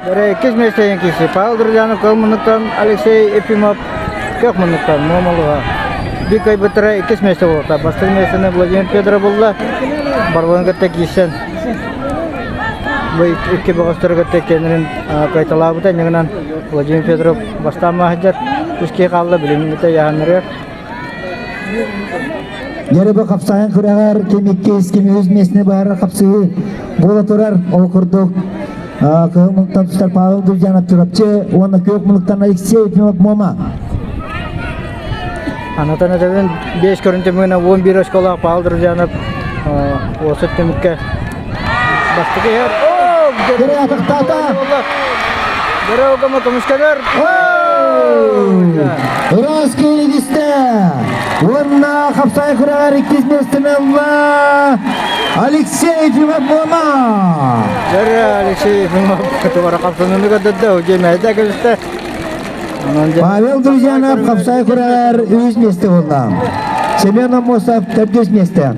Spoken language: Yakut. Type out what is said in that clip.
Бэрэ иккис миэстэ киирсии Павел Друзьянов кыл муннуктан Алексей Ефимов көх муннуктан Муомалыга. Биир кыайбыттара иккис миэстэ буолта. Бастакы миэстэни Владимир Федоров булла. Барыларын кытта киирсэн бу икки бөҕөстөрү кытта иккиэннэрин кыайталаабыта. Инньэ гынан Владимир Федоров бастаан маһыдьар үс киһи хаалла билиҥҥитэ ыйааһыннарыгар. Дьэ хапсаайын күрэҕэр ким иккис, ким үһүс миэстэни быһаарар хапсыһыы буола турар. Ол курдук Кыһыл муннуктан тустар Павел Друзьянов Чурапчы уонна Күөх муннуктан Алексей Ефимов Муома. Анатан этэбин 5 көрүн түмүгүнэн 11 оскуолаах Павел Друзьянов уосут түмүккэ бастакы иһэр. Дөрө атахтаата. Дөрө огомо көмүскэнэр. Ыраас кииригистэ. Уонна хапсай күрэҕэр иккис миэстэни ылла Алексей Ефимов Муома. Дөрө Алексей Ефимов туора хапсаныны көрдөрдө, дьиэмэйдэ кэбистэ. Павел Друзьянов хапсай күрэҕэр үһүс миэстэ буолла. Семен Аммосов төрдүс миэстэ.